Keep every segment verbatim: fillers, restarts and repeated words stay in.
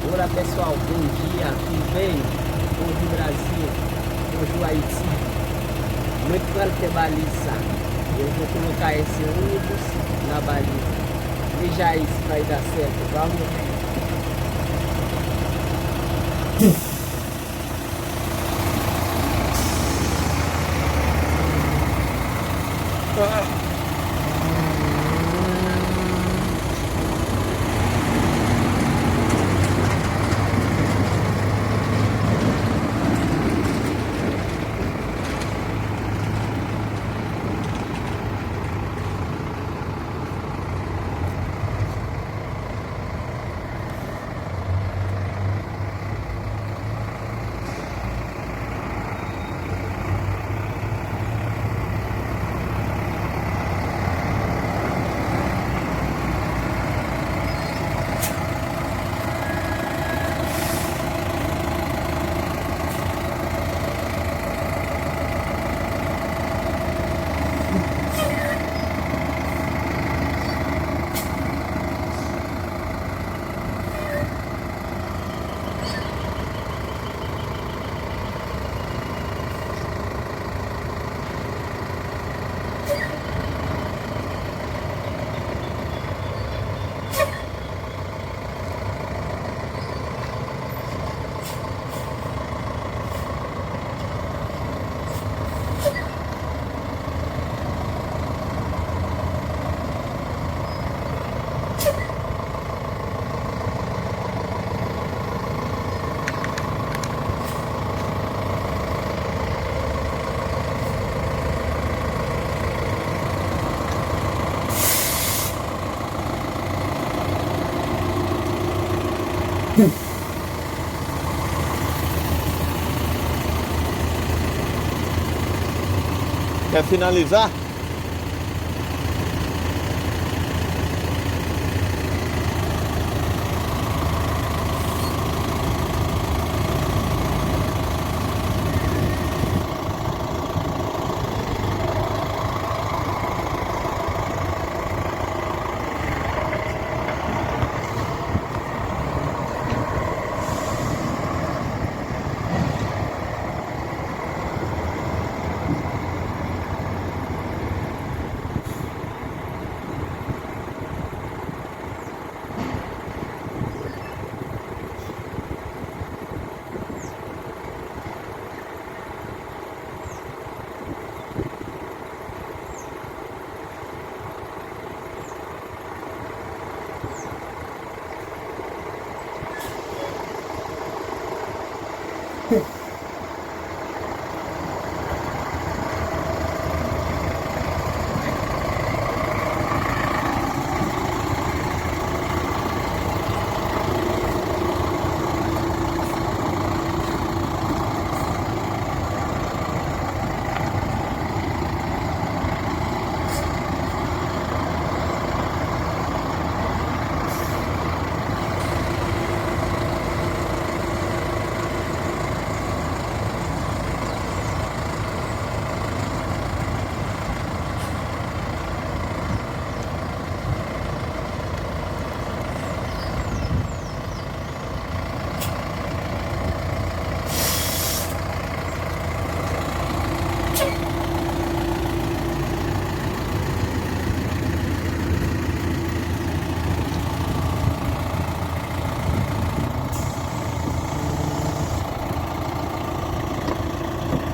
Hola pessoal, bom dia, tudo bem? Bonjou Brazil, bonjou Ayiti. Mwen ki pral fè baliz sa. Eu vou colocar esse ônibus na baliza. Veja aí se vai dar certo, vamos ver. Quer finalizar?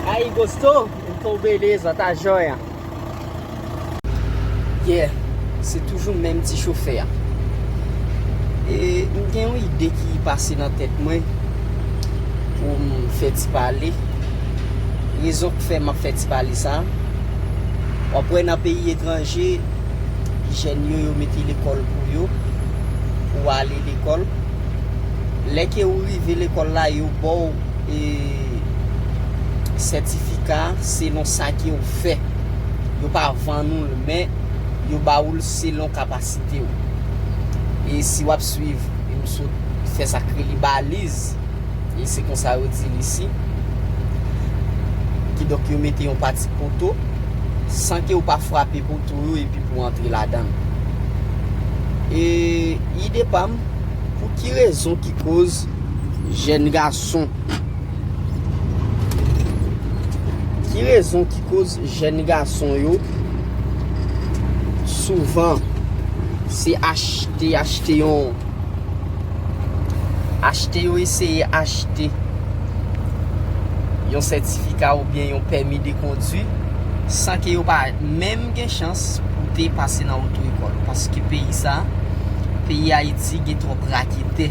Aí, gostou? Então, beleza, tá joia. Yeah, se toujou menm ti chofè a. E m gen yon ide ki pase nan tèt mwen pou m fè ti pale. Rezon k fè m ap fè ti pale sa, w ap wè nan peyi etranje, jèn yo, yo mete lekòl pou yo, pou w ale lekòl. Lè ke ou rive lekòl la, yo ba w, e, sètifika selon sa ke ou fè. Yo pa vann ou l, men yo ba ou l selon kapasite w. E si w ap swiv, e m sot fè sa k rele baliz, e se konsa yo di l isi. Kidonk, yo mete yon pati poto, san ke w pa frape poto yo epi pou w antre ladan l. E ide pa m, Pou ki rezon ki koz jèn gason, ki rezon ki koz jèn gason yo souvan se achte, achte yon, achte, yo eseye achte yon sètifika oubyen yon pèmi de kondwi san ke yo pa menm gen chans pou te pase nan oto ekòl, paske peyi sa, peyi Ayiti, gen twòp raketè.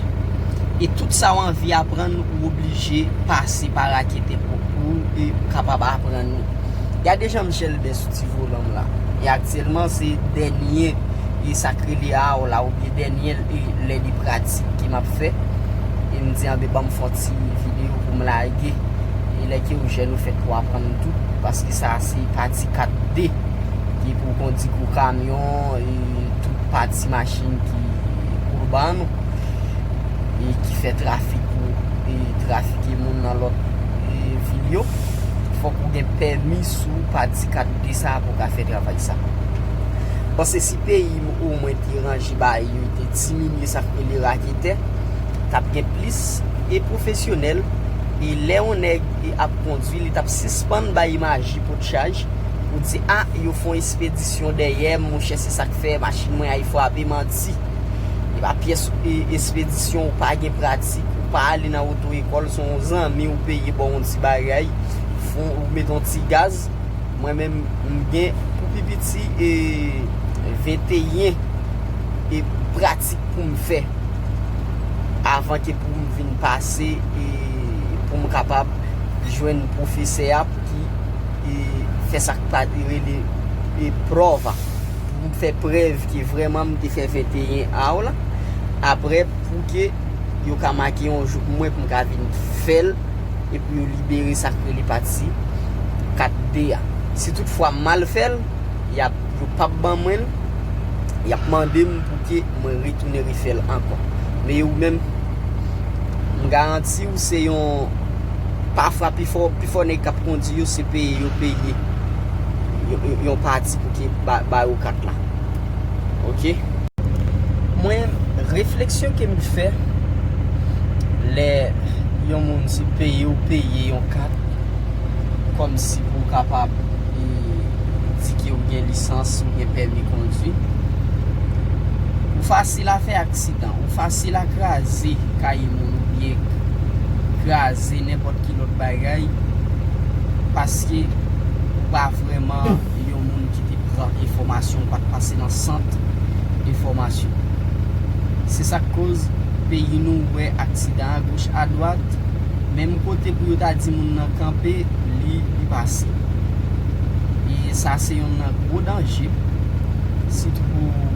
E tout sa w anvi aprann, ou oblije pase pa raketè pou, pou ou kapab aprann li. Gade jan m chèlbè sou ti volan m la. E aktyèlman, se dènye, e sa k rele aw la, oubyen dènye, e lè de pratik ke m ap fè. E m di, anben, ban m fè yon ti videyo pou m lage. E lè ke w jèn, ou fèt pou aprann tout, paske sa se pati kat D, ki pou kondui gwo kamyon, e tout pati machin ki urban, e ki fè trafik ou, e trafike moun nan lòt, e vil yo, fòk ou gen pèmi sou pati kat D sa a pou w ka fè travay sa. Panse si peyi m omwen te ranje bagay yo, te diminye sa k rele raketè, t ap gen plis e pwofesyonèl, e lè yon nèg e ap kondui, li t ap sispann bay maji potchaj pou di, a, yo fè yon espedisyon dèyè m, monchè, se sa k fè machin mwen ay frape, manti. E pa pyès, e, espedisyon, ou pa gen pratik, ou pa ale nan oto ekòl, se yon zanmi ou peye ba w yon ti bagay, fon, ou mete yon ti gaz. Mwen menm, m gen pou pi piti, e, venteyen, e, pratik pou m fè avan ke pou m vin pase, e, pou m kapab jwenn pwofesè a pou ki, e, fè sa k pa rele, e, pròv a. Pou m fè prèv ke vrèman m te fè venteyen aw la. Apre, pou ke yo ka make yon jou pou mwen, pou m ka vin fè l, e pou yo libere sa k rele pati kat D a. Si toutfwa m mal fè l, y ap, yo p ap ban mwen l, y ap mande m pou ke mwen retounen refè l ankò. Men ou menm, m garanti w se yon, pafwa pifò, pifò nèg k ap kondui yo se peye yo peye yon, yon, yon pati pou ke ba, ba yo kat la. Oke? Mwen, refleksyon ke m fè, lè yon moun se peye ou peye yon kat, kòmsi pou w kapab, e, di ke ou gen lisans, ou gen pèmi kondui, ou fasil a fè aksidan, ou fasil a kraze kay moun oubyen kraze nenpòt ki lòt bagay, paske ou pa vrèman yon moun ki te pran enfòmasyon, ou pa t pase nan sant enfòmasyon. Se sa k koz peyi nou wè aksidan agoch adwat, menm kote pou yo ta di moun nan kanpe, li, li pase. E sa se yonn nan gwo danje, sitou pou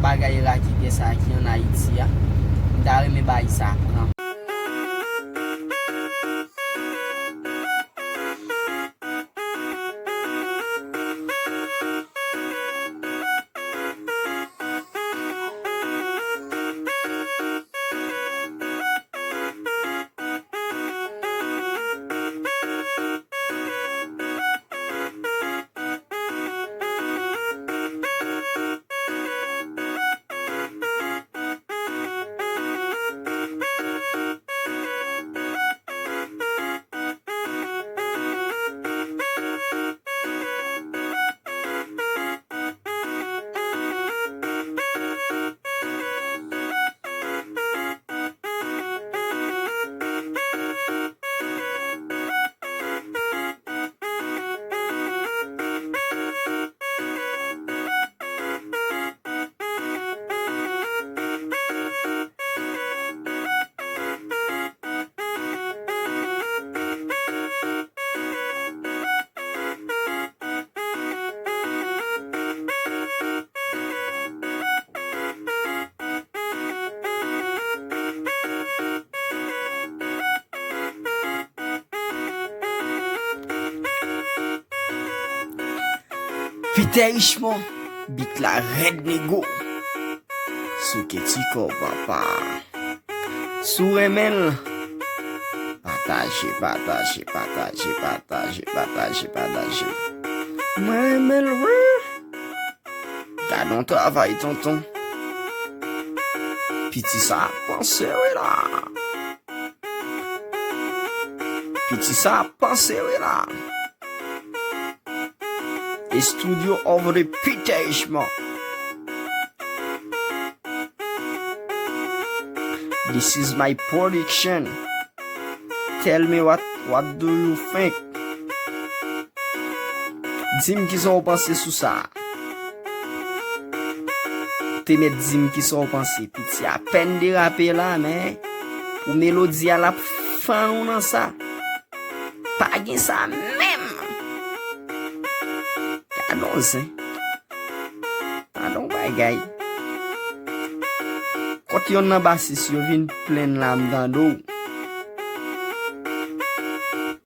bagay raketè sa a ki ann Ayiti a. M ta renmen bay sa pran. Peter Richemond, bit la rèd nego. Souke ti kò w papa. Si w renmen l, pataje, pataje, pataje, pataje, pataje, pataje. Mwen renmen l wi. Gad on travay tonton. Piti sa ap panse wi la. Piti sa ap panse wi la. Studio of Reputation. This is my production. Tell me what, what do you think? Di m kisa w panse sou sa. Te mèt di m kisa w panse. Piti apèn derape la, men pou melodi a l ap fann ou nan sa. Pa gen sa menm. Gadon zen. Gadon bagay. Kot yonn nan basis yo vin plenn la m tande w.